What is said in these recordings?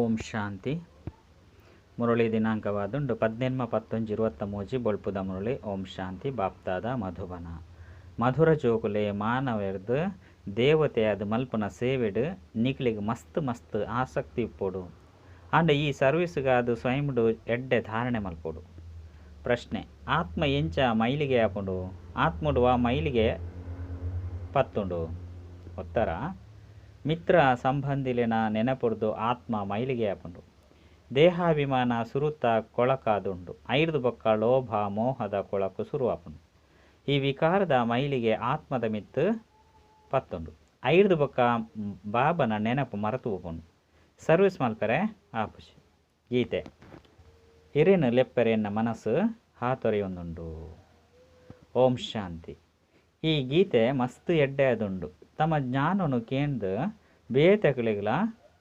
ಓಂ ಶಾಂತಿ. ಮುರಳಿ ದಿನಾಂಕವಾದುಂಡು 18-10-23 ಬೊಳ್ಪುದ ಮುರಳಿ. ಓಂ ಶಾಂತಿ. ಬಾಪ್ತಾದ ಮಧುಬನ. ಮಧುರ ಜೋಕುಲೆ ಮಾನವೆರ್ದು ದೇವತೆಯಾದ ಮಲ್ಪನ ಸೇವೆಡು ನಿಕ್ಲೆಗ್ ಮಸ್ತ್ ಮಸ್ತ್ ಆಸಕ್ತಿ ಇಪ್ಪೊಡು. ಆಂಡ ಈ ಸರ್ವಿಸ್ಗಾದ ಸ್ವಯಂಡು ಎಡ್ಡೆ ಧಾರಣೆ ಮಲ್ಪೊಡು. ಪ್ರಶ್ನೆ: ಆತ್ಮ ಎಂಚ ಮೈಲಿಗೆ ಆಪುಂಡು? ಆತ್ಮಡು ವಾ ಮೈಲಿಗೆ ಪತ್ತುಂಡು? ಉತ್ತರ: ಮಿತ್ರ ಸಂಬಂಧಿಲೆನ ನೆನಪುರ್ದು ಆತ್ಮ ಮೈಲಿಗೆ ಆಪುಂಡು. ದೇಹಾಭಿಮಾನ ಸುರುತ ಕೊಳಕಾದುಂಡು. ಐರ್ದು ಬೊಕ್ಕ ಲೋಭ ಮೋಹದ ಕೊಳಕು ಸುರು ಆಪುಂಡು. ಈ ವಿಕಾರದ ಮೈಲಿಗೆ ಆತ್ಮದ ಮಿತ್ತು ಪತ್ತುಂಡು. ಐರ್ದು ಬೊಕ್ಕ ಬಾಬನ ನೆನಪು ಮರತು ಪೋಪುಂಡು. ಸರ್ವಿಸ್ ಮಲ್ಪೆರೆ ಆಪುಜಿ. ಗೀತೆ: ಇರೇನು ಲೆಪ್ಪರೆ ಎನ್ನ ಮನಸ್ಸು ಹಾತೊರೆಯೊಂದುಂಡು. ಓಂ ಶಾಂತಿ. ಈ ಗೀತೆ ಮಸ್ತ್ ಎಡ್ಡೆ ಆದುಂಡು. ತಮ್ಮ ಜ್ಞಾನನು ಕೇಂದು ಬೇತೆಕುಲೆಗ್ಲ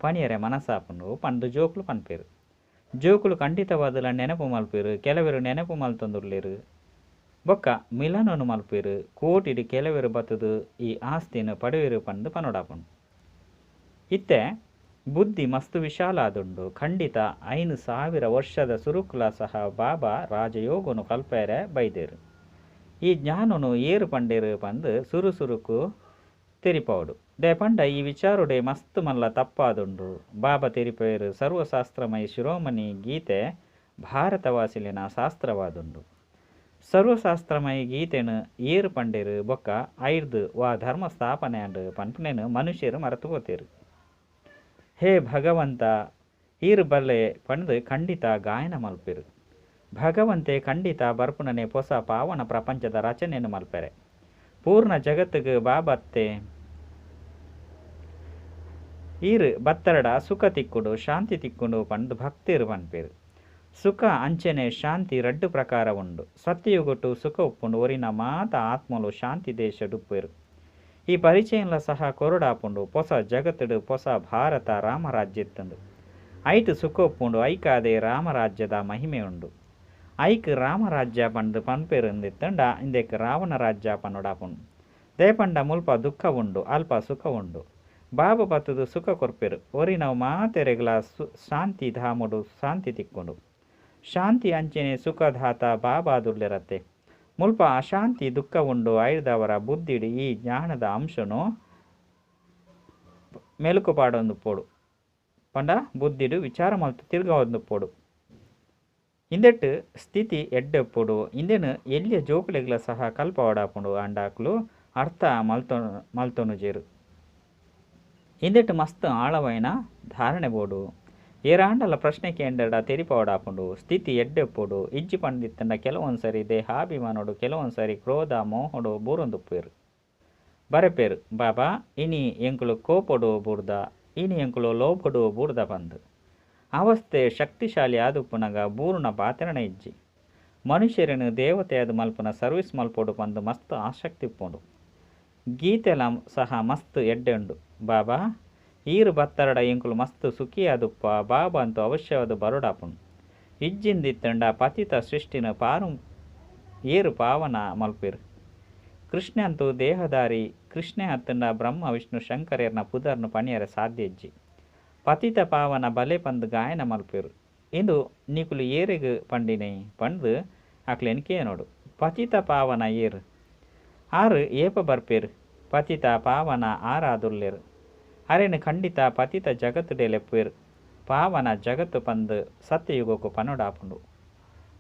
ಪಣಿಯರೆ ಮನಸ್ಸಾಪುಂಡು ಪಂದು ಜೋಕುಲು ಪನ್ಪೇರು. ಜೋಕುಲು ಖಂಡಿತವಾದಲ ನೆನಪು ಮಲ್ಪೇರು. ಕೆಲವರು ನೆನಪು ಮಲ್ತೊಂದುಲ್ಲೇರು. ಬೊಕ್ಕ ಮಿಲನನು ಮಲ್ಪೇರು. ಕೋಟಿಡು ಕೆಲವರು ಬತ್ತದು ಈ ಆಸ್ತಿನ ಪಡೆಯರು ಪಂದು ಪನೋಡಾಪುಂಡು. ಇತ್ತೆ ಬುದ್ಧಿ ಮಸ್ತ್ ವಿಶಾಲ ಆದುಂಡು. ಖಂಡಿತ 5000 ವರ್ಷದ ಸುರುಕುಲ ಸಹ ಬಾಬಾ ರಾಜಯೋಗನು ಕಲ್ಪೇರೆ ಬೈದೇರು. ಈ ಜ್ಞಾನನು ಏರು ಪಂಡೇರು ಪಂದು ಸುರು ಸುರುಕು ತೆರಿಪಾವುಡು. ದೇಪಂಡ ಈ ವಿಚಾರೋಡೆ ಮಸ್ತ್ ಮಲ್ಲ ತಪ್ಪಾದುಂಡು. ಬಾಬಾ ತೆರಿಪೇರು ಸರ್ವಶಾಸ್ತ್ರಮಯ ಶಿರೋಮಣಿ ಗೀತೆ ಭಾರತವಾಸಿಲಿನ ಶಾಸ್ತ್ರವಾದುಂಡು. ಸರ್ವಶಾಸ್ತ್ರಮಯ ಗೀತೆನು ಏರು ಪಂಡೇರು ಬೊಕ್ಕ ಐರ್ದು ವಾ ಧರ್ಮ ಸ್ಥಾಪನೆ ಅಂಡು ಪನ್ಪುನೇನು ಮನುಷ್ಯರು ಮರೆತು ಪೋತೇರು. ಹೇ ಭಗವಂತ ಈರು ಬಲ್ಲೆ ಪಂದು ಖಂಡಿತ ಗಾಯನ ಮಲ್ಪೇರು. ಭಗವಂತೆ ಖಂಡಿತ ಬರ್ಪುನನೆ ಪೊಸ ಪಾವನ ಪ್ರಪಂಚದ ರಚನೆಯನ್ನು ಮಲ್ಪೆರೆ. ಪೂರ್ಣ ಜಗತ್ತಿಗೆ ಬಾಬತ್ತೆ ಈರು ಬತ್ತರಡ ಸುಖ ತಿಕ್ಕುಡು ಶಾಂತಿ ತಿಕ್ಕುಡು ಪಂದು ಭಕ್ತರು ಪನ್ಪೇರು. ಸುಖ ಅಂಚನೆ ಶಾಂತಿ ರಡ್ಡು ಪ್ರಕಾರ ಉಂಡು. ಸತ್ಯಯುಗಟ್ಟು ಸುಖ ಉಪ್ಪುಂಡು. ಒರಿನ ಮಾತ ಆತ್ಮಲು ಶಾಂತಿ ದೇಶಡುಪ್ಪೇರು. ಈ ಪರಿಚಯಲ ಸಹ ಕೊರಡಾಪುಂಡು. ಪೊಸ ಜಗತ್ತುಡು ಪೊಸ ಭಾರತ ರಾಮರಾಜ್ಯ ಇತ್ತುಂಡು. ಐಟ್ ಸುಖ ಉಪ್ಪುಂಡು. ಐಕಾದೆ ರಾಮರಾಜ್ಯದ ಮಹಿಮೆ ಉಂಡು. ಐಕ್ ರಾಮರಾಜ್ಯ ಪಂದು ಪನ್ಪೇರು ಇಂದಿತ್ತಂಡ ಇಂದೆಕ್ ರಾವಣ ರಾಜ್ಯ ಪನ್ನೋಡಾಪುಂಡು. ದೇಪಂಡ ಮುಲ್ಪ ದುಃಖ ಉಂಡು, ಅಲ್ಪ ಸುಖ ಉಂಡು. ಬಾಬು ಬತ್ತದು ಸುಖ ಕೊರ್ಪೇರು. ಒರಿನವು ಮಾತೆರೆಗ್ಲ ಶಾಂತಿ ಧಾಮಡು ಶಾಂತಿ ತಿಕ್ಕುಂಡು. ಶಾಂತಿ ಅಂಚನೆ ಸುಖದಾತ ಬಾಬಾದುಲ್ಲೆರತ್ತೆ. ಮುಲ್ಪ ಅಶಾಂತಿ ದುಃಖ ಉಂಡು. ಐರ್ದವರ ಬುದ್ಧಿಡು ಈ ಜ್ಞಾನದ ಅಂಶನು ಮೆಲುಕು ಪಾಡೊಂದು ಪೋಡು. ಪಂಡ ಬುದ್ಧಿಡು ವಿಚಾರ ಮಲ್ತು ತಿರ್ಗವೊಂದು ಪೋಡು. ಇಂದೆಟ್ಟು ಸ್ಥಿತಿ ಎಡ್ಡೆಪ್ಪುಡು. ಇಂದೆನು ಎಲ್ಲಿಯ ಜೋಕುಲೆಗ್ಲ ಸಹ ಕಲ್ಪವಡಾಪುಂಡು. ಅಂಡಾಕ್ಲು ಅರ್ಥ ಮಲ್ತೊನುಜೇರು. ಇಂದೆಟ್ಟು ಮಸ್ತ್ ಆಳವೈನ ಧಾರಣೆ ಬೋಡು. ಏರಾಂಡಲ ಪ್ರಶ್ನೆ ಕೇಂದ್ರ ತೆರಿಪವಡಾಪುಂಡು. ಸ್ಥಿತಿ ಎಡ್ಡೆಪ್ಪುಡು. ಇಜ್ಜಿ ಪಂಡಿತ್ತಂಡ ಕೆಲವೊಂದ್ಸರಿ ದೇಹಾಭಿಮಾನೋಡು ಕೆಲವೊಂದ್ಸರಿ ಕ್ರೋಧ ಮೋಹೋಡು ಬೂರೊಂದುಪ್ಪೇರು. ಬರೆಪೇರು ಬಾಬಾ ಇನಿ ಎಂಕುಲು ಕೋಪೊಡು ಬೂರ್ದ, ಇನಿ ಎಂಕುಲು ಲೋಭಡು ಬೂರ್ದ ಪಂದು. ಅವಸ್ಥೆ ಶಕ್ತಿಶಾಲಿ ಆದುಪ್ಪುನಗ ಬೂರುನ ಪಾತ್ರಣ ಇಜ್ಜಿ. ಮನುಷ್ಯರನ್ನು ದೇವತೆಯಾದ ಮಲ್ಪುನ ಸರ್ವಿಸ್ ಮಲ್ಪೊಡು ಪಂದು ಮಸ್ತ್ ಆಸಕ್ತಿ ಉಪ್ಪುಂಡು. ಗೀತೆಲ ಸಹ ಮಸ್ತ್ ಎಡ್ಡೆ ಉಂಡು. ಬಾಬಾ ಈರು ಬತ್ತರಡ ಎಂಕುಲು ಮಸ್ತ್ ಸುಖಿಯಾದುಪ್ಪ. ಬಾಬಾ ಅಂತೂ ಅವಶ್ಯವಾದ ಬರೋಡಾಪುಂಡು. ಇಜ್ಜಿಂದಿತ್ತಂಡ ಪತಿತ ಸೃಷ್ಟಿನ ಪಾರು ಏರು ಪಾವನ ಮಲ್ಪೇರು. ಕೃಷ್ಣ ಅಂತೂ ದೇಹಧಾರಿ. ಕೃಷ್ಣ ಅತ್ತಂಡ ಬ್ರಹ್ಮ ವಿಷ್ಣು ಶಂಕರೇರ್ನ ಪುದರ್ನು ಪಣಿಯರೆ ಸಾಧ್ಯ ಇಜ್ಜಿ. ಪತಿತ ಪಾವನ ಬಲೆ ಪಂದು ಗಾಯನ ಮಲ್ಪೇರು. ಇಂದು ನಿಕುಲು ಏರೆಗ್ ಪಂಡಿನೆ ಪಂದು ಅಕ್ಲೇನ್ ಕೇನೋಡು. ಪತಿತ ಪಾವನ ಏರು ಆರು ಏಪ ಬರ್ಪೇರು. ಪತಿತ ಪಾವನ ಆರಾದುಲ್ಲೇರು. ಅರೆನು ಖಂಡಿತ ಪತಿತ ಜಗತ್ತುಡೆ ಲೆಪ್ಪೇರು. ಪಾವನ ಜಗತ್ತು ಪಂದು ಸತ್ಯಯುಗಕ್ಕೂ ಪನೋಡಾಪುಂಡು.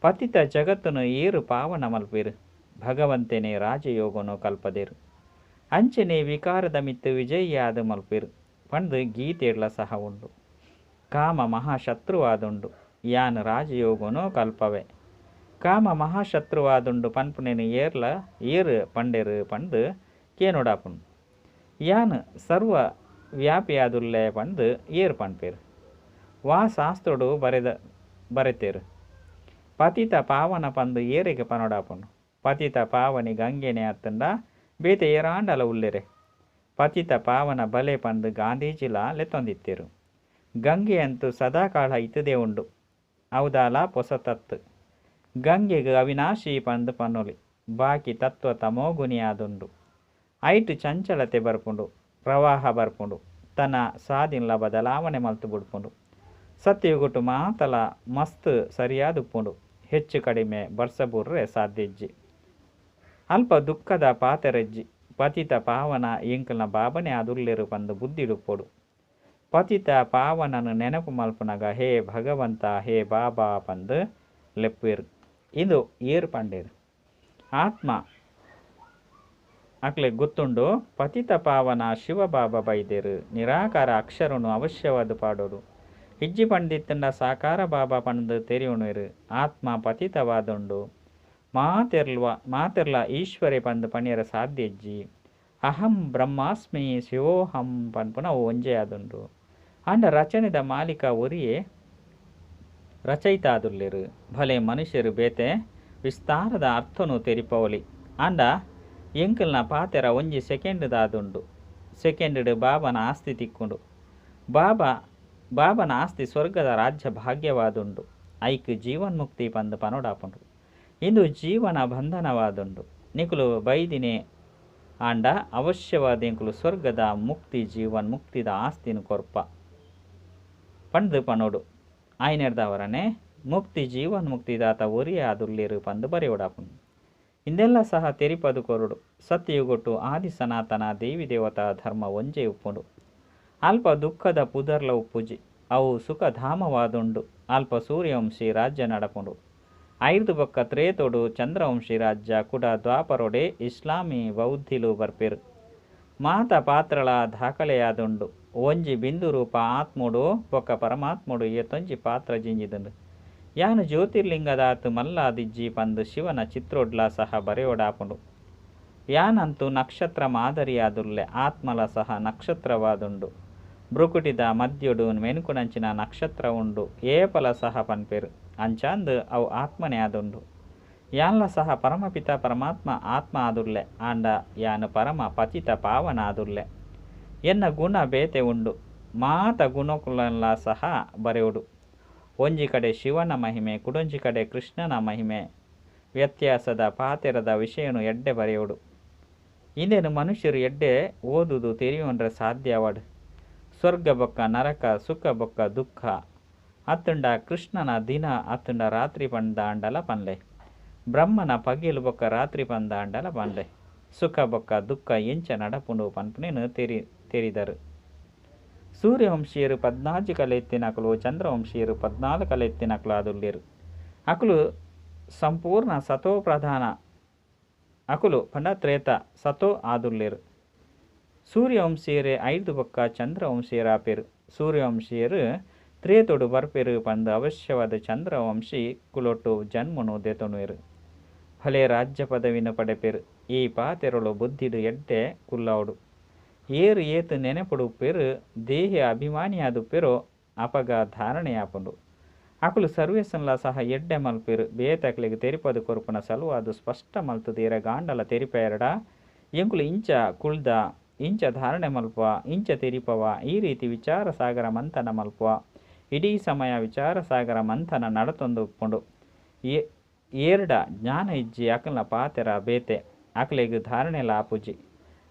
ಪತಿತ ಜಗತ್ತುನು ಏರು ಪಾವನ ಮಲ್ಪೇರು. ಭಗವಂತನೇ ರಾಜಯೋಗನು ಕಲ್ಪದೇರು. ಅಂಚನೆ ವಿಕಾರದ ಮಿತ್ತು ವಿಜಯಿಯಾದ ಮಲ್ಪೇರು ಪಂದು ಗೀತೆಡ್ಲ ಸಹ ಉಂಡು. ಕಾಮ ಮಹಾಶತ್ರುವಾದುಂಡು. ಯಾನ್ ರಾಜಯೋಗನು ಕಲ್ಪವೆ. ಕಾಮ ಮಹಾಶತ್ರುವಾದುಂಡು ಪನ್ಪುನೇನು ಏರ್ಲ ಏರು ಪಂಡೇರು ಪಂದು ಕೇನೋಡಾಪುಂಡು. ಯಾನ್ ಸರ್ವ ವ್ಯಾಪಿಯಾದುಲ್ಲೆ ಪಂದು ಏರು ಪನ್ಪೇರು. ವಾ ಶಾಸ್ತ್ರೋಡು ಬರೆತೇರು. ಪತಿತ ಪಾವನ ಪಂದು ಏರೆಗೆ ಪನೋಡಾಪುಂಡು. ಪತಿತ ಪಾವನಿ ಗಂಗೆನೆ ಅತ್ತಂಡ ಬೇತೆ ಏರಾಂಡಲ ಉಲ್ಲೆರೆ. ಪತಿತ ಪಾವನ ಬಲೆ ಪಂದು ಗಾಂಧೀಜಿಲ ಲೆತ್ತೊಂದಿತ್ತೇರು. ಗಂಗೆ ಅಂತೂ ಸದಾಕಾಲ ಇತದೇ ಉಂಡು. ಔದಾಲ ಪೊಸ ತತ್ತು. ಗಂಗೆಗೆ ಅವಿನಾಶಿ ಪಂದು ಪನ್ನೊಲಿ. ಬಾಕಿ ತತ್ವ ತಮೋಗುಣಿಯಾದುಂಡು. ಐಟ್ ಚಂಚಲತೆ ಬರ್ಪುಂಡು. ಪ್ರವಾಹ ಬರ್ಪುಂಡು. ತನ್ನ ಸಾದಿನ್ಲ ಬದಲಾವಣೆ ಮಲ್ತು ಬುಡ್ಪುಂಡು. ಸತ್ಯಯುಗೊಟ್ಟು ಮಾತಲ ಮಸ್ತ್ ಸರಿಯಾದುಪ್ಪುಂಡು. ಹೆಚ್ಚು ಕಡಿಮೆ ಬರ್ಸ ಬೂರ್ರೆ ಸಾಧ್ಯ ಇಜ್ಜಿ. ಅಲ್ಪ ದುಃಖದ ಪಾತೆರಜ್ಜಿ. ಪತಿತ ಪಾವನ ಎಂಕಲ್ನ ಬಾಬನೆ ಆದುಲ್ಲೆರು ಪಂದ್ ಬುದ್ಧಿಡುಪ್ಪೊಡು. ಪತಿತ ಪಾವನನು ನೆನಪು ಮಲ್ಪುನಗ ಹೇ ಭಗವಂತ ಹೇ ಬಾಬಾ ಪಂದ್ ಲೆಪ್ಪುವೆರು. ಇಂದು ಏರ್ ಪಂಡೇರು. ಆತ್ಮ ಅಕ್ಲೆ ಗೊತ್ತುಂಡು ಪತಿತ ಪಾವನ ಶಿವ ಬಾಬಾ ಬೈದೇರು. ನಿರಾಕಾರ ಅಕ್ಷರನು ಅವಶ್ಯವಾದ ಪಾಡೋಡು. ಇಜ್ಜಿ ಪಂಡಿತ್ತಂಡ ಸಾಕಾರ ಬಾಬಾ ಪಂದ್ ತೆರಿಯೊಣುವೆರು. ಆತ್ಮ ಪತಿತವಾದುಂಡು. ಮಾತೆರ್ಲ ಈಶ್ವರೇ ಪಂದ್ ಪಣಿಯರ ಸಾಧ್ಯ ಇಜ್ಜಿ. ಅಹಂ ಬ್ರಹ್ಮಾಸ್ಮಿ ಶಿವೋಹಂ ಪನ್ಪುನವು ಒಂಜೇ ಆದುಂಡು. ಆಂಡ ರಚನೆದ ಮಾಲೀಕ ಒರಿಯೇ ರಚಯಿತ ಆದುಲ್ಲೆರು. ಭಲೆ ಮನುಷ್ಯರು ಬೇತೆ ವಿಸ್ತಾರದ ಅರ್ಥನು ತೆರಿಪವಲಿ. ಆಂಡ ಎಂಕಲ್ನ ಪಾತೆರ ಒಂಜಿ ಸೆಕೆಂಡ್ ದಾದುಂಡು. ಸೆಕೆಂಡ್ ಬಾಬನ ಆಸ್ತಿ ತಿಕ್ಕುಂಡು. ಬಾಬನ ಆಸ್ತಿ ಸ್ವರ್ಗದ ರಾಜ್ಯ ಭಾಗ್ಯವಾದುಂಡು. ಐಕ್ ಜೀವನ್ಮುಕ್ತಿ ಪಂದ್ ಪನೋಡಾಪುಂಡು. ಇಂದು ಜೀವನ ಬಂಧನವಾದುಂಡು. ನಿಕುಲು ಬೈದಿನೇ ಆಂಡ ಅವಶ್ಯವಾದ ಎಂಕುಲು ಸ್ವರ್ಗದ ಮುಕ್ತಿ ಜೀವನ್ ಮುಕ್ತಿದ ಆಸ್ತಿನ ಕೊರ್ಪ ಪಂದ್ ಪನೋಡು. ಆಯ್ನೆರ್ದವರನೆ ಮುಕ್ತಿ ಜೀವನ್ ಮುಕ್ತಿದಾತ ಒರಿಯೇ ಆದುಲ್ಲೆರು ಪಂದ್ ಬರೆಯೋಡಾಪುಂಡು. ಇಂದೆಲ್ಲ ಸಹ ತೆರಿಪದು ಕೊರಡು. ಸತ್ಯಯುಗೊಟ್ಟು ಆದಿ ಸನಾತನ ದೇವಿ ದೇವತಾ ಧರ್ಮ ಒಂಜೇ ಉಪ್ಪುಂಡು. ಅಲ್ಪ ದುಃಖದ ಪುದರ್ಲ ಉಪ್ಪುಜಿ. ಅವು ಸುಖಧಾಮವಾದುಂಡು. ಅಲ್ಪ ಸೂರ್ಯವಂಶಿ ರಾಜ್ಯ ನಡಪುಂಡು. ಐರ್ದು ಬೊಕ್ಕ ತ್ರೇತೋಡು ಚಂದ್ರವಂಶಿ ರಾಜ್ಯ ಕುಡ ದ್ವಾಪರೊಡೆ ಇಸ್ಲಾಮಿ ಬೌದ್ಧಿಲು ಬರ್ಪೆರು. ಮಾತ ಪಾತ್ರಳ ದಾಖಲೆಯಾದುಂಡು. ಒಂಜಿ ಬಿಂದು ರೂಪ ಆತ್ಮೋಡು ಬೊಕ್ಕ ಪರಮಾತ್ಮೋಡು ಏತೊಂಜಿ ಪಾತ್ರ ಜಿಂಜಿದುಂಡು. ಯಾನು ಜ್ಯೋತಿರ್ಲಿಂಗದಾತ್ ಮಲ್ಲಾದಿಜ್ಜಿ ಪಂದ್ ಶಿವನ ಚಿತ್ರೋಡ್ಲ ಸಹ ಬರೆಯೋಡಾಪುಂಡು. ಯಾನಂತೂ ನಕ್ಷತ್ರ ಮಾದರಿಯಾದುಲ್ಲೆ. ಆತ್ಮಲ ಸಹ ನಕ್ಷತ್ರವಾದುಂಡು. ಭ್ರುಕುಟಿದ ಮದ್ಯೊಡು ಮೆನುಕುನಂಚಿನ ನಕ್ಷತ್ರ ಉಂಡು. ಏಪಲ ಸಹ ಪನ್ಪೆರು. ಅಂಚಾಂದ್ ಅವು ಆತ್ಮನೇ ಆದುಂಡು. ಯಾನ್ಲ ಸಹ ಪರಮಪಿತ ಪರಮಾತ್ಮ ಆತ್ಮ ಆದುಲ್ಲೆ. ಆಂಡ ಯಾನು ಪರಮ ಪತಿತ ಪಾವನ ಆದುಲ್ಲೆ. ಎನ್ನ ಗುಣ ಬೇತೆ ಉಂಡು. ಮಾತ ಗುಣಕುಲನ್ಲ ಸಹ ಬರೆಯೋಡು. ಒಂಜಿ ಕಡೆ ಶಿವನ ಮಹಿಮೆ ಕುಡೊಂಜಿ ಕಡೆ ಕೃಷ್ಣನ ಮಹಿಮೆ ವ್ಯತ್ಯಾಸದ ಪಾತೆರದ ವಿಷಯನು ಎಡ್ಡೆ ಬರೆಯೋಡು. ಇಂದೇನು ಮನುಷ್ಯರು ಎಡ್ಡೆ ಓದುದು ತೆರಿಯೊಂಡ್ರೆ ಸಾಧ್ಯವಡ್. ಸ್ವರ್ಗ ಬೊಕ್ಕ ನರಕ ಸುಖ ಬೊಕ್ಕ ದುಃಖ ಅತ್ತಂಡ ಕೃಷ್ಣನ ದಿನ ಅತ್ತಂಡ ರಾತ್ರಿ ಪಂದಾಂಡಲ ಪನ್ಲೆ. ಬ್ರಹ್ಮನ ಪಗೆಲು ಬೊಕ್ಕ ರಾತ್ರಿ ಪಂದಾಂಡಲ ಪನ್ಲೆ. ಸುಖ ಬೊಕ್ಕ ದುಃಖ ಎಂಚ ನಡಪುಂಡು ಪನ್ಪುನೇನು ತೆರಿದರು. ಸೂರ್ಯವಂಶೀಯರು 14 ಕಲೆ ಎತ್ತಿನಕುಲು ಚಂದ್ರವಂಶೀಯರು 14 ಕಲೆ ಎತ್ತಿನಕುಲು ಆದುಲ್ಲೆರು. ಅಕುಲು ಸಂಪೂರ್ಣ ಸತೋ ಪ್ರಧಾನ. ಅಕುಲು ಪಂಡ ತ್ರೇತ ಸತೋ ಆದುಲ್ಲೆರು. ಸೂರ್ಯವಂಶೀಯರೇ ಐದು ಬೊಕ್ಕ ಚಂದ್ರವಂಶೀಯರಾಪೆರು. ಸೂರ್ಯವಂಶೀಯರು ತ್ರೇತೋಡು ಬರ್ಪೆರು ಪಂದ್ ಅವಶ್ಯವಾದ ಚಂದ್ರವಂಶಿ ಕುಲೊಟ್ಟು ಜನ್ಮನು ದೆತೊಣುವೆರು. ಭಲೆ ರಾಜ್ಯ ಪದವಿನ ಪಡೆಪೆರು. ಈ ಪಾತೆರಳು ಬುದ್ಧಿಡು ಎಡ್ಡೆ ಕುಲ್ಲವಡು. ಏರು ಏತು ನೆನಪುಡು ಉಪ್ಪೆರು ದೇಹ ಅಭಿಮಾನಿಯಾದುಪ್ಪೆರೋ ಅಪಗ ಧಾರಣೆಯಾಪುಂಡು. ಅಕುಲು ಸರ್ವೇಸನ್ಲ ಸಹ ಎಡ್ಡೆ ಮಲ್ಪೆರು. ಬೇತಕ್ಲೆಗ್ ತೆರಿಪದು ಕೊರ್ಪುನ ಸಲುವಾದು ಸ್ಪಷ್ಟ ಮಲ್ತುದು ಎರೆಗಾಂಡಲ ತೆರಿಪೆರಡ ಎಂಕುಲು ಇಂಚ ಕುಳ್ದ ಇಂಚ ಧಾರಣೆ ಮಲ್ಪುವ ಇಂಚ ತೆರಿಪವ ಈ ರೀತಿ ವಿಚಾರ ಸಾಗರ ಮಂಥನ ಮಲ್ಪುವ. ಇಡೀ ಸಮಯ ವಿಚಾರ ಸಾಗರ ಮಂಥನ ನಡತೊಂದು ಉಪ್ಪುಂಡು. ಏರ್ಡ ಜ್ಞಾನ ಇಜ್ಜಿ ಅಕಲ್ನ ಪಾತೆರ ಬೇತೆ. ಅಕಲೆಗ್ ಧಾರಣೆಲ ಆಪುಜಿ.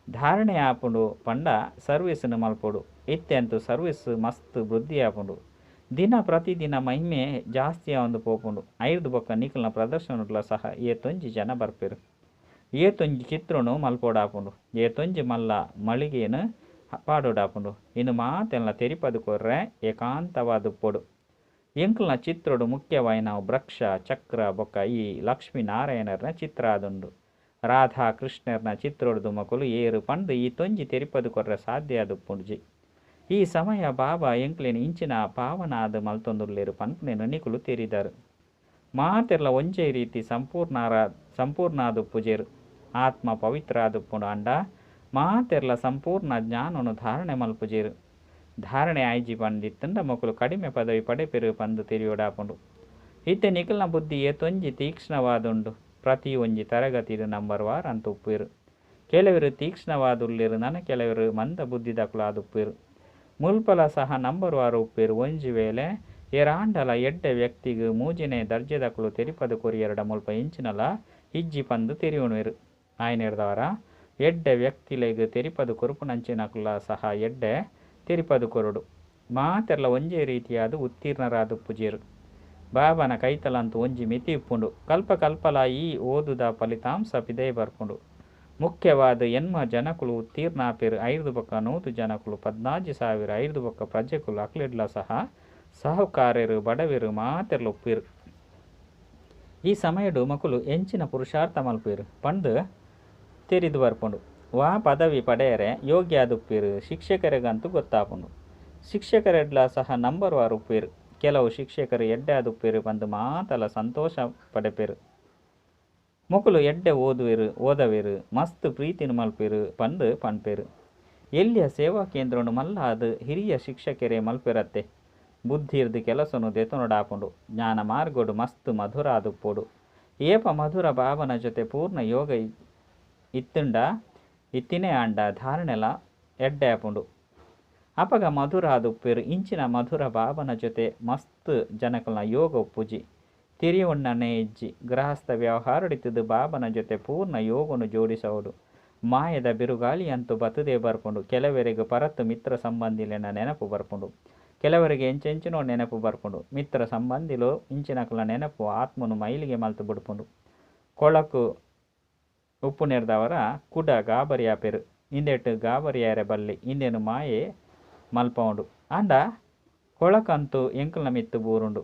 ಧಾರಣೆ ಆಪುಂಡು ಪಂಡ ಸರ್ವಿಸ್ನು ಮಲ್ಪೊಡು. ಇತ್ತೆ ಅಂತೂ ಸರ್ವಿಸ್ ಮಸ್ತ್ ವೃದ್ಧಿ ಆಪುಂಡು. ದಿನ ಪ್ರತಿದಿನ ಮಹಿಮೆ ಜಾಸ್ತಿ ಆವೊಂದು ಪೋಪುಂಡು. ಐರ್ದು ಬೊಕ್ಕ ನಿಕಲ್ನ ಪ್ರದರ್ಶನಡ್ಲ ಸಹ ಏತೊಂಜಿ ಜನ ಬರ್ಪೆರು. ಏತೊಂಜಿ ಚಿತ್ರನು ಮಲ್ಪೊಡಾಪುಂಡು. ಏತೊಂಜಿ ಮಲ್ಲ ಮಳಿಗೆನು ಪಾಡೋಡಾಪುಂಡು. ಇಂದು ಮಾತೆಲ್ಲ ತೆರಿಪದು ಕೊರ್ರೆ ಏಕಾಂತವಾದುಪ್ಪೊಡು. ಎಂಕಲ್ನ ಚಿತ್ರಡು ಮುಖ್ಯವಾಯಿನ ವೃಕ್ಷ ಚಕ್ರ ಬೊಕ್ಕ ಈ ಲಕ್ಷ್ಮೀನಾರಾಯಣರ್ನ ಚಿತ್ರ ಆದುಂಡು. ರಾಧಾ ಕೃಷ್ಣರ್ನ ಚಿತ್ರೊಡ್ದು ಮಕ್ಕಳು ಏರು ಪಂದ್ ಈ ತೊಂಜಿ ತೆರಿಪದು ಕೊರ್ರೆ ಸಾಧ್ಯ ಆದುಪ್ಪುಂಡುಜಿ. ಈ ಸಮಯ ಬಾಬಾ ಎಂಕ್ಲೆನ್ ಇಂಚಿನ ಪಾವನಾದ ಮಲ್ತೊಂದುಲ್ಲೆರು ಪನ್ಪುನೇನು ನಿಕುಲು ತೆರಿದರು. ಮಾತೆರ್ಲ ಒಂಜೇ ರೀತಿ ಸಂಪೂರ್ಣಾದುಪ್ಪುಜೆರು. ಆತ್ಮ ಪವಿತ್ರ ಆದುಪ್ಪುಂಡು. ಆಂಡ ಮಾತೆರ್ಲ ಸಂಪೂರ್ಣ ಜ್ಞಾನನು ಧಾರಣೆ ಮಲ್ಪುಜೆರು. ಧಾರಣೆ ಆಯ್ಜಿ ಪಂದಿತ್ತಂಡ ಮೊಕುಲು ಕಡಿಮೆ ಪದವಿ ಪಡೆಪೆರು ಪಂದ್ ತೆರಿಯೋಡಾಪುಂಡು. ಇತ್ತೆ ನಿಕಲ್ನ ಬುದ್ಧಿ ಏತೊಂಜಿ ತೀಕ್ಷ್ಣವಾದುಂಡು. ಪ್ರತಿ ಒಂಜಿ ತರಗತಿಡು ನಂಬರ್ ವಾರ್ ಅಂತ ಉಪ್ಪುವೆರು. ಕೆಲವರು ತೀಕ್ಷ್ಣವಾದುಲ್ಲೆರು ನನ ಕೆಲವರು ಮಂದ ಬುದ್ಧಿದಕುಲು ಆದುಪ್ಪುವೆರು. ಮುಲ್ಪಲ ಸಹ ನಂಬರ್ ವಾರ್ ಉಪ್ಪುವೆರು. ಒಂಜಿ ವೇಳೆ ಏರಾಂಡಲ ಎಡ್ಡೆ ವ್ಯಕ್ತಿಗ್ ಮೂಜಿನೇ ದರ್ಜೆದಕುಲು ತೆರಿಪದು ಕೊರಿಯರ್ಡ ಮುಲ್ಪ ಎಂಚಿನಲ ಇಜ್ಜಿ ಪಂದ್ ತೆರಿಯೊಣುವೆರು. ಆಯ್ನೆರ್ದವರ ಎಡ್ಡೆ ವ್ಯಕ್ತಿಲೆಗ್ ತೆರಿಪದು ಕೊರ್ಪುನಂಚಿನಕುಲ ಸಹ ಎಡ್ಡೆ ತೆರಿಪದು ಕೊರೊಡು. ಮಾತೆರ್ಲ ಒಂಜೇ ರೀತಿಯಾದ್ ಉತ್ತೀರ್ಣರಾದುಪ್ಪುಜೆರ್. ಬಾಬಾನ ಕೈತಲಂತೂ ಒಂಜಿ ಮಿತಿ ಉಪ್ಪುಂಡು. ಕಲ್ಪ ಕಲ್ಪಲಾ ಈ ಓದುದ ಫಲಿತಾಂಶ ಪಿದಯಿ ಬರ್ಪುಂಡು. ಮುಖ್ಯವಾದ್ ಎಣ್ಮ ಜನಕುಲು ಉತ್ತೀರ್ಣ ಆಪೆರ್ ಐರ್ದ್ ಬೊಕ್ಕ 100 ಜನಕುಲು, 16,000, ಐರ್ದ್ ಬೊಕ್ಕ ಪ್ರಜೆಕುಲು ಅಕ್ಲೆಡ್ಲ ಸಹ ಸಾಹುಕಾರೆರ್, ಬಡವೆರ್ ಮಾತೆರ್ಲ ಉಪ್ಪುವೆರ್. ಈ ಸಮಯಡ್ ಮೊಕುಲು ಎಂಚಿನ ಪುರುಷಾರ್ಥ ಮಲ್ಪುವೆರ್ ಪಂದ್ ತೆರಿದ್ ಬರ್ಪುಂಡು. ವಾ ಪದವಿ ಪಡೆಯರೆ ಯೋಗ್ಯ ಆದುಪ್ಪುವೆರ್ ಶಿಕ್ಷಕೆರೆಗಂತೂ ಗೊತ್ತಾಪುಂಡು. ಶಿಕ್ಷಕೆರೆಡ್ಲ ಸಹ ನಂಬರ್ ವಾರ್ ಉಪ್ಪುವೆರ್. ಕೆಲವು ಶಿಕ್ಷಕೆರ್ ಎಡ್ಡೆ ಆದುಪ್ಪುವೆರ್ ಪಂದ್ ಮಾತಲ ಸಂತೋಷ ಪಡೆಪೆರ್. ಮೊಕುಲು ಎಡ್ಡೆ ಓದುವೆರ್, ಓದವೆರ್, ಮಸ್ತ್ ಪ್ರೀತಿನ್ ಮಲ್ಪುವೆರ್ ಪಂದ್ ಪನ್ಪೆರ್. ಎಲ್ಯ ಸೇವಾ ಕೇಂದ್ರನ್ ಮಲ್ಲಾದ್ ಹಿರಿಯ ಶಿಕ್ಷಕೆರೇ ಮಲ್ಪುವೆರತ್ತೆ. ಬುದ್ಧಿರ್ದ್ ಕೆಲಸೊನು ದೆತೊನೊಡಾಪುಂಡು. ಜ್ಞಾನ ಮಾರ್ಗಡ್ ಮಸ್ತ್ ಮಧುರ ಆದುಪ್ಪೊಡು. ಏಪ ಮಧುರ ಬಾಬನ ಜೊತೆ ಪೂರ್ಣ ಯೋಗ ಇತ್ತುಂಡ ಇತ್ತಿನೇ ಆಂಡ ಧಾರಣೆಲ ಎಡ್ಡೆ ಆಪುಂಡು. ಅಪಗ ಮಧುರ ಆದುಪ್ಪುವೆರ್. ಇಂಚಿನ ಮಧುರ ಬಾಬನ ಜೊತೆ ಮಸ್ತ್ ಜನಕಲ್ನ ಯೋಗ ಉಪ್ಪುಜಿ. ತೆರಿಯೊನ್ನನೇ ಇಜ್ಜಿ. ಗೃಹಸ್ಥ ವ್ಯವಹಾರಡಿತ್ತುದು ಬಾಬನ ಜೊತೆ ಪೂರ್ಣ ಯೋಗನು ಜೋಡಿಸವೊಡು. ಮಾಯೆದ ಬಿರುಗಾಳಿ ಅಂತೂ ಬತ್ತುದೇ ಬರ್ಪುಂಡು. ಕೆಲವರೆಗ್ ಪರತ್ ಮಿತ್ರ ಸಂಬಂಧಿಲೆನ ನೆನಪು ಬರ್ಪುಂಡು. ಕೆಲವರಿಗೆ ಎಂಚೆಂಚಿನೋ ನೆನಪು ಬರ್ಪುಂಡು. ಮಿತ್ರ ಸಂಬಂಧಿಲು ಇಂಚಿನಕಲ್ನ ನೆನಪು ಆತ್ಮನು ಮೈಲಿಗೆ ಮಲ್ತ್ ಬುಡ್ಪುಂಡು. ಕೊಳಕು ಉಪ್ಪುನೆರ್ದವರ ಕುಡ ಗಾಬರಿ ಆಪೆರ್. ಇಂದೆಟ್ ಗಾಬರಿ ಆಯೆರೆ ಬಲ್ಲಿ. ಇಂದೆನ್ ಮಾಯೆ ಮಲ್ಪವುಂಡು. ಆಂಡ ಕೊಳಕಂತೂ ಎಂಕಲ್ನ ಮಿತ್ತ್ ಬೂರುಂಡು.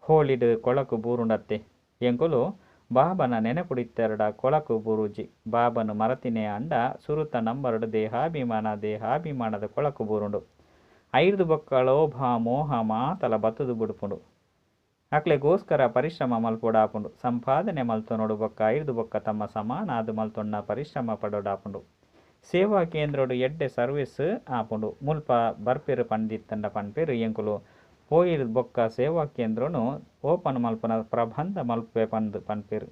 ಹೋಳಿಡ್ ಕೊಳಕು ಬೂರುಂಡತ್ತೆ. ಎಂಕುಲು ಬಾಬನ ನೆನಪುಡಿತ್ತೆರ್ಡ ಕೊಳಕು ಬೂರುಜಿ. ಬಾಬನ್ ಮರತಿನೇ ಆಂಡ ಸುರುತ ನಂಬರ್ಡ್ ದೇಹಾಭಿಮಾನ ದೇಹಾಭಿಮಾನದ ಕೊಳಕು ಬೂರುಂಡು. ಐರ್ದ್ ಬೊಕ್ಕ ಲೋಭ ಮೋಹ ಮಾತಲ ಬತ್ತುದು ಬುಡ್ಪುಂಡು. ಅಕ್ಲೆಗೋಸ್ಕರ ಪರಿಶ್ರಮ ಮಲ್ಪೊಡಾಪುಂಡು. ಸಂಪಾದನೆ ಮಲ್ತೊನೊಡು ಬೊಕ್ಕ ಐರ್ದ್ ಬೊಕ್ಕ ತಮ್ಮ ಸಮಾನ ಆದ್ ಮಲ್ತೊನ್ನ ಪರಿಶ್ರಮ ಪಡೊಡಾಪುಂಡು. ಸೇವಾ ಕೇಂದ್ರಡ್ ಎಡ್ಡೆ ಸರ್ವಿಸ್ ಆಪುಂಡು. ಮುಲ್ಪ ಬರ್ಪೆರ್ ಪಂದಿತ್ತಂಡ ಪನ್ಪೆರ್ ಎಂಕುಲು ಪೋಯಿರ್ ಬೊಕ್ಕ ಸೇವಾ ಕೇಂದ್ರನು ಓಪನ್ ಮಲ್ಪುನ ಪ್ರಬಂಧ ಮಲ್ಪುವೆ ಪಂದ್ ಪನ್ಪೆರ್.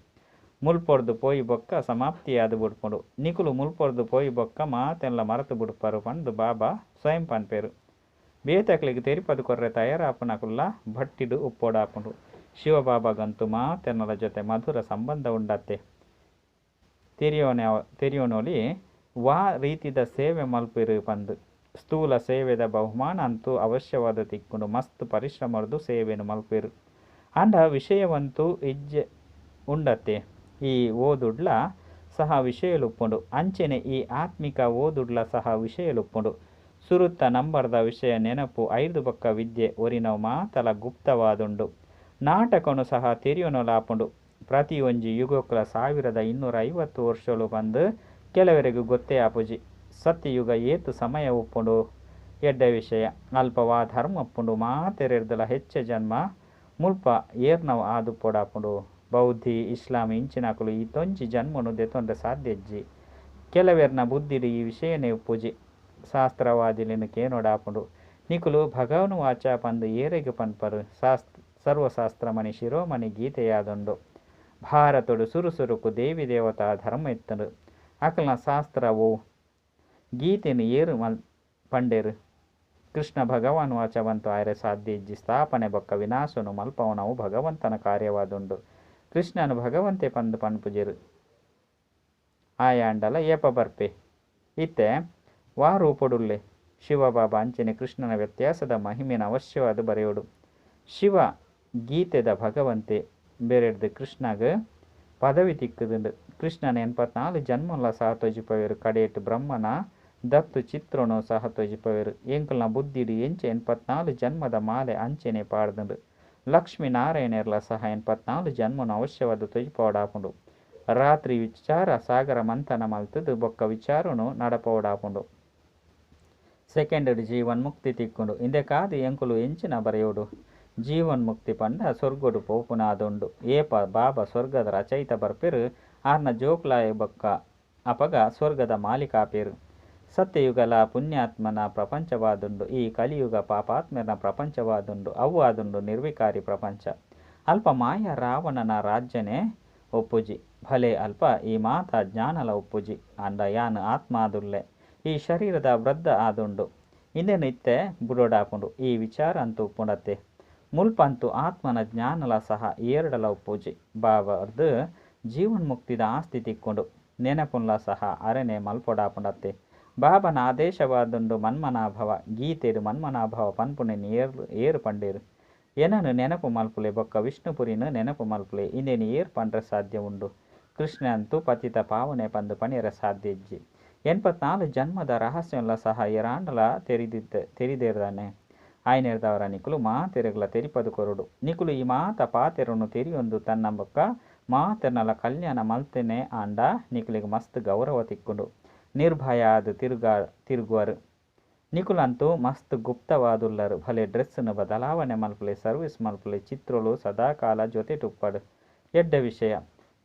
ಮುಲ್ಪೊರ್ದು ಪೋಯಿ ಬೊಕ್ಕ ಸಮಾಪ್ತಿಯಾದ್ ಬುಡ್ಪುಂಡು. ನಿಕುಲು ಮುಲ್ಪೊರ್ದು ಪೋಯಿ ಬೊಕ್ಕ ಮಾತೆನ್ಲ ಮರತ್ ಬುಡ್ಪರ್ ಪಂದ್ ಬಾಬಾ ಸ್ವಯಂ ಪನ್ಪೆರ್. ಬೇತೆಕ್ಲೆಗ್ ತೆರಿಪದ್ ಕೊರ್ರೆ ತಯಾರಾಪುನಕುಲ್ಲ ಭಟ್ಟಿಡ್ ಉಪ್ಪೊಡಾಪುಂಡು. ಶಿವಬಾಬಾಗಂತೂ ಮಾತೆರ್ನಲ ಜೊತೆ ಮಧುರ ಸಂಬಂಧ ಉಂಡತ್ತೆ. ತೆರಿಯೊನೊಲಿ ವಾ ರೀತಿದ ಸೇವೆ ಮಲ್ಪುವೆರ್ ಪಂದ್. ಸ್ಥೂಲ ಸೇವೆದ ಬಹುಮಾನ ಅಂತೂ ಅವಶ್ಯವಾದ ತಿಕ್ಕುಂಡು. ಮಸ್ತ್ ಪರಿಶ್ರಮರ್ದ್ ಸೇವೆನ್ ಮಲ್ಪುವೆರ್. ಆಂಡ ವಿಷಯವಂತೂ ಇಜ್ಜೆ ಉಂಡತ್ತೆ. ಈ ಓದುಡ್ಲ ಸಹ ವಿಷಯಲು ಉಪ್ಪುಂಡು. ಅಂಚೆನೆ ಈ ಆತ್ಮಿಕ ಓದುಡ್ಲ ಸಹ ವಿಷಯಲು ಉಪ್ಪುಂಡು. ಸುರುತ ನಂಬರ್ದ ವಿಷಯ ನೆನಪು ಐರ್ದ್ ಬೊಕ್ಕ ವಿದ್ಯೆ ಒರಿನವು ಮಾತಲ ಗುಪ್ತವಾದುಂಡು. ನಾಟಕನು ಸಹ ತೆರಿಯೊನೊಲಾಪುಂಡು. ಪ್ರತಿಯೊಂಜಿ ಯುಗಕ್ಲ 1250 ವರ್ಷಲು ಪಂದ್ ಕೆಲವರೆಗ್ ಗೊತ್ತೇ ಆಪುಜಿ. ಸತ್ಯಯುಗ ಏತ್ ಸಮಯ ಉಪ್ಪುಂಡು. ಎಡ್ಡೆ ವಿಷಯ. ಅಲ್ಪ ವಾ ಧರ್ಮ ಉಪ್ಪುಂಡು. ಮಾತೆರೆರ್ದಲ ಹೆಚ್ಚ ಜನ್ಮ ಮುಲ್ಪ ಏರ್ನವು ಆದುಪ್ಪೊಡಾಪುಂಡು. ಬೌದ್ಧಿ, ಇಸ್ಲಾಂ ಇಂಚಿನಕುಲು ಈತೊಂಜಿ ಜನ್ಮನ್ ದೆತೊನರೆ ಸಾಧ್ಯ ಇಜ್ಜಿ. ಕೆಲವೆರ್ನ ಬುದ್ಧಿಡ್ ಈ ವಿಷಯನೇ ಉಪ್ಪುಜಿ. ಶಾಸ್ತ್ರವಾದಿಲೆನ್ ಕೇನೊಡಾಪುಂಡು. ನಿಕುಲು ಭಗವಾನುವಾಚ ಪಂದ್ ಏರೆಗ್ ಪನ್ಪರ್. ಸರ್ವಶಾಸ್ತ್ರಮಣಿ ಶಿರೋಮಣಿ ಗೀತೆಯಾದುಂಡು. ಭಾರತಡ್ ಸುರು ಸುರುಕು ದೇವಿ ದೇವತಾ ಧರ್ಮ ಇತ್ತುಂಡು. ಅಕಲ್ನ ಶಾಸ್ತ್ರ ಒವು. ಗೀತೆನ್ ಏರ್ ಪಂಡೆರ್. ಕೃಷ್ಣ ಭಗವಾನ್ ವಾಚವಂತು ಆಯೆರೆ ಸಾಧ್ಯ ಇಜ್ಜಿ. ಸ್ಥಾಪನೆ ಬೊಕ್ಕ ವಿನಾಶನು ಮಲ್ಪವನವು ಭಗವಂತನ ಕಾರ್ಯವಾದುಂಡು. ಕೃಷ್ಣನ್ ಭಗವಂತೆ ಪಂದ್ ಪನ್ಪುಜೆರ್. ಆಯಾಂಡಲ ಏಪ ಬರ್ಪೆ. ಇತ್ತೆ ವಾ ರೂಪಡುಲ್ಲೆ. ಶಿವಬಾಬಾ ಅಂಚನೆ ಕೃಷ್ಣನ ವ್ಯತ್ಯಾಸದ ಮಹಿಮೆನ ಅವಶ್ಯವಾದ್ ಬರೆಯೋಡು. ಶಿವ ಗೀತೆದ ಭಗವಂತೆ ಬೇರೆಡ್ದ್ ಕೃಷ್ಣಗ್ ಪದವಿ ತಿಕ್ಕುದುಂಡು. ಕೃಷ್ಣನ 84 ಜನ್ಮಲ ಸಹ ತೋಜಿಪವೇರು. ಕಡೆಟ್ ಬ್ರಹ್ಮನ ದತ್ತು ಚಿತ್ರನು ಸಹ ತೋಜಿಪವೇರು. ಎಂಕಲ್ನ ಬುದ್ಧಿಡ್ ಎಂಚ 84 ಜನ್ಮದ ಮಾಲೆ ಅಂಚನೆ ಪಾಡ್ದುಂಡು. ಲಕ್ಷ್ಮೀ ನಾರಾಯಣೆರ್ಲ ಸಹ 84 ಜನ್ಮನು ಅವಶ್ಯವಾದ್ ತೋಜಿಪವೊಡಾಪುಂಡು. ರಾತ್ರಿ ವಿಚಾರ ಸಾಗರ ಮಂಥನ ಮಲ್ತುದು ಬೊಕ್ಕ ವಿಚಾರನು ನಡಪವೊಡಾಪುಂಡು. ಸೆಕೆಂಡ್ ಜೀವನ್ ಮುಕ್ತಿ ತಿಕ್ಕುಂಡು. ಇಂದೆಕಾದ್ ಎಂಕುಲು ಎಂಚಿನ ಬರೆಯೋಡು. ಜೀವನ್ ಮುಕ್ತಿ ಪಂಡ ಸ್ವರ್ಗಡ್ ಪೋಪುನಾದುಂಡು. ಏಪ ಬಾಬಾ ಸ್ವರ್ಗದ ರಚಯಿತ ಬರ್ಪೆರ್ ಆರ್ನ ಜೋಕುಲಾಯಿ ಬೊಕ್ಕ ಅಪಗ ಸ್ವರ್ಗದ ಮಾಲೀಕ ಆಪೆರ್. ಸತ್ಯಯುಗಲ ಪುಣ್ಯಾತ್ಮನ ಪ್ರಪಂಚವಾದುಂಡು. ಈ ಕಲಿಯುಗ ಪಾಪಾತ್ಮೆರ್ನ ಪ್ರಪಂಚವಾದುಂಡು. ಅವು ಆದುಂಡು ನಿರ್ವಿಕಾರಿ ಪ್ರಪಂಚ. ಅಲ್ಪ ಮಾಯಾ ರಾವಣನ ರಾಜ್ಯನೇ ಉಪ್ಪುಜಿ. ಭಲೆ ಅಲ್ಪ ಈ ಮಾತ ಜ್ಞಾನಲ ಉಪ್ಪುಜಿ. ಆಂಡ ಯಾನ್ ಆತ್ಮ ಆದುಲ್ಲೆ. ಈ ಶರೀರದ ವೃದ್ಧ ಆದುಂಡು. ಇಂದೆನ್ ಇತ್ತೆ ಬುಡೊಡಾಪುಂಡು. ಈ ವಿಚಾರ ಅಂತೂ ಉಪ್ಪುಂಡತ್ತೆ. ಮುಲ್ಪ ಅಂತೂ ಆತ್ಮನ ಜ್ಞಾನಲ ಸಹ ಏರ್ಡಲ ಉಪ್ಪುಜಿ. ಬಾಬಾರ್ದ್ ಜೀವನ್ಮುಕ್ತಿದ ಆಸ್ತಿ ತಿಕ್ಕುಂಡು. ನೆನಪುನ್ಲ ಸಹ ಅರೆನೆ ಮಲ್ಪೊಡಾಪುಂಡತ್ತೆ. ಬಾಬನ ಆದೇಶವಾದುಂಡು ಮನ್ಮನಾಭವ. ಗೀತೆಡ್ ಮನ್ಮನಾಭವ ಪನ್ಪುನೆನ್ ಏರ್ ಪಂಡೆರ್? ಎನನ್ ನೆನಪು ಮಲ್ಪುಲೆ ಬೊಕ್ಕ ವಿಷ್ಣುಪುರಿನ್ ನೆನಪು ಮಲ್ಪುಲೆ ಇಂದೆನ್ ಏರ್ ಪನ್ರೆ ಸಾಧ್ಯ ಉಂಡು? ಕೃಷ್ಣೆ ಅಂತೂ ಪತಿತ ಪಾವನೆ ಪಂದ್ ಪನಿಯರೆ ಸಾಧ್ಯ ಇಜ್ಜಿ. 84 ಜನ್ಮದ ರಹಸ್ಯನ್ಲ ಸಹ ಏರಾಂಡಲ ತೆರಿದೇರ್ದಾನೆ? ಆಯ್ನೆರ್ದಾವರ ನಿಕುಲು ಮಾತೆರೆಗ್ಲ ತೆರಿಪದು ಕೊರೊಡು. ನಿಕುಲು ಈ ಮಾತ ಪಾತೆರೊನು ತೆರಿಯೊಂದು ತನ್ನ ಬೊಕ್ಕ ಮಾತೆರ್ನಲ ಕಲ್ಯಾಣ ಮಲ್ತಿನೇ ಆಂಡ ನಿಕುಲೆಗ್ ಮಸ್ತ್ ಗೌರವ ತಿಕ್ಕುಂಡು. ನಿರ್ಭಯ ಆದ್ ತಿರುಗುವರು. ನಿಕುಲಂತೂ ಮಸ್ತ್ ಗುಪ್ತವಾದುಲ್ಲರ್. ಭಲೆ ಡ್ರೆಸ್ನ್ ಬದಲಾವಣೆ ಮಲ್ಪುಲೆ, ಸರ್ವಿಸ್ ಮಲ್ಪುಲೆ, ಚಿತ್ರೊಲು ಸದಾಕಾಲ ಜೊತೆಟ್ ಉಪ್ಪಡ್. ಎಡ್ಡೆ ವಿಷಯ.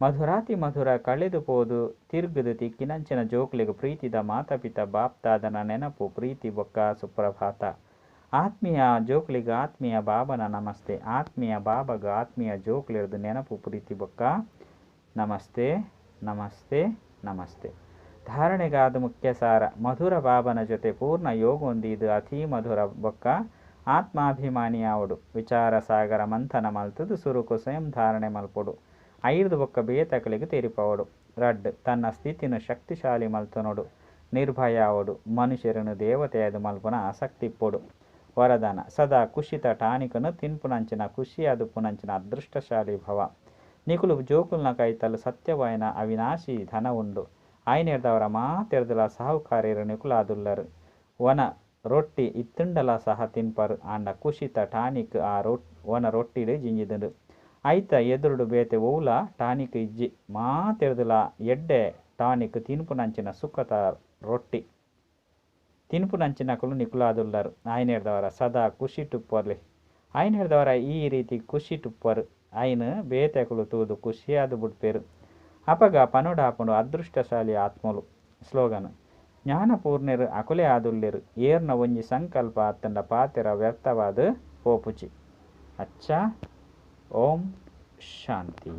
ಮಧುರಾತಿ ಮಧುರ ಕಳೆದು ಪೋದು ತಿರ್ಗುದು ತಿಕ್ಕಿನಂಚಿನ ಜೋಕುಲೆಗ್ ಪ್ರೀತಿದ ಮಾತಾಪಿತ ಬಾಪ್ದಾದನ ನೆನಪು ಪ್ರೀತಿ ಬೊಕ್ಕ ಸುಪ್ರಭಾತ. ಆತ್ಮೀಯ ಜೋಕುಲೆಗ್ ಆತ್ಮೀಯ ಬಾಬನ ನಮಸ್ತೆ. ಆತ್ಮೀಯ ಬಾಬಗ್ ಆತ್ಮೀಯ ಜೋಕುಲೆರ್ದ್ ನೆನಪು ಪ್ರೀತಿ ಬೊಕ್ಕ ನಮಸ್ತೆ ನಮಸ್ತೆ ನಮಸ್ತೆ. ಧಾರಣೆಗಾದ ಮುಖ್ಯ ಸಾರ ಮಧುರ ಬಾಬನ ಜೊತೆ ಪೂರ್ಣ ಯೋಗೊಂದೀದ್ ಅತೀ ಮಧುರ ಬೊಕ್ಕ ಆತ್ಮಾಭಿಮಾನಿಯಾವೊಡು. ವಿಚಾರ ಸಾಗರ ಮಂಥನ ಮಲ್ತುದು ಸುರುಕು ಸ್ವಯಂ ಧಾರಣೆ ಮಲ್ಪೊಡು. ಐರ್ದ್ ಬೊಕ್ಕ ಬೇತಕಲೆಗ್ ತೆರಿಪಾವೊಡು. ರಡ್ಡ್, ತನ್ನ ಸ್ಥಿತಿನ್ ಶಕ್ತಿಶಾಲಿ ಮಲ್ತೊನೊಡು. ನಿರ್ಭಯ ಆವೊಡು. ಮನುಷ್ಯರನ್ನು ದೇವತೆಯಾದ್ ಮಲ್ಪುನ ಆಸಕ್ತಿ ಇಪ್ಪೊಡು. ವರದಾನ ಸದಾ ಖುಷಿತ ಟಾನಿಕನು ತಿನ್ಪುನಂಚಿನ ಖುಷಿಯಾದುಪ್ಪುನಂಚಿನ ಅದೃಷ್ಟಶಾಲಿ ಭವ. ನಿಕುಲು ಜೋಕುಲ್ನ ಕೈತಲ್ ಸತ್ಯವಾಯಿನ ಅವಿನಾಶಿ ಧನ ಉಂಡು. ಆಯ್ನೆರ್ದಾವರ ಮಾತೆರ್ದಲ ಸಾಹುಕಾರ್ಯರು ನಿಕುಲಾದುಲ್ಲರ್. ಒಣ ರೊಟ್ಟಿ ಇತ್ತುಂಡಲ ಸಹ ತಿನ್ಪರ್. ಆಂಡ ಖುಷಿತ ಟಾನಿಕ್ ಆ ಒಣ ರೊಟ್ಟಿಡ್ ಜಿಂಜಿದುಂಡು. ಐತ ಎದುರುಡು ಬೇತೆ ಒವ್ಲ ಟಾನಿಕ್ ಇಜ್ಜಿ. ಮಾತೆರ್ದಲ ಎಡ್ಡೆ ಟಾನಿಕ್ ತಿನ್ಪುನಂಚಿನ ಸುಖತ ರೊಟ್ಟಿ. ತಿನ್ಪುನಂಚಿನಕುಲು ನಿಕುಲಾದುಲ್ಲರ್. ಆಯ್ನೆರ್ದಾವರ ಸದಾ ಖುಷಿಟುಪ್ಪೊಲಿ. ಆಯ್ನೆರ್ದಾವರ ಈ ರೀತಿ ಖುಷಿಟುಪ್ಪರು. ಐನ್ ಬೇತೆಕುಲು ತೂದು ಖುಷಿಯಾದ್ ಬುಡ್ಪೆರ್. ಅಪಗ ಪನೊಡಾಪುಂಡು ಅದೃಷ್ಟಶಾಲಿ ಆತ್ಮಲು. ಸ್ಲೋಗನ್ ಜ್ಞಾನಪೂರ್ಣೆರ್ ಅಕುಲೇ ಆದುಲ್ಲೆರ್. ಏರ್ನ ಒಂಜಿ ಸಂಕಲ್ಪ ಆತಂಡ ಪಾತೆರ ವ್ಯರ್ಥವಾದ್ ಪೋಪುಜಿ. ಅಚ್ಚಾ, ಓಂ ಶಾಂತಿ.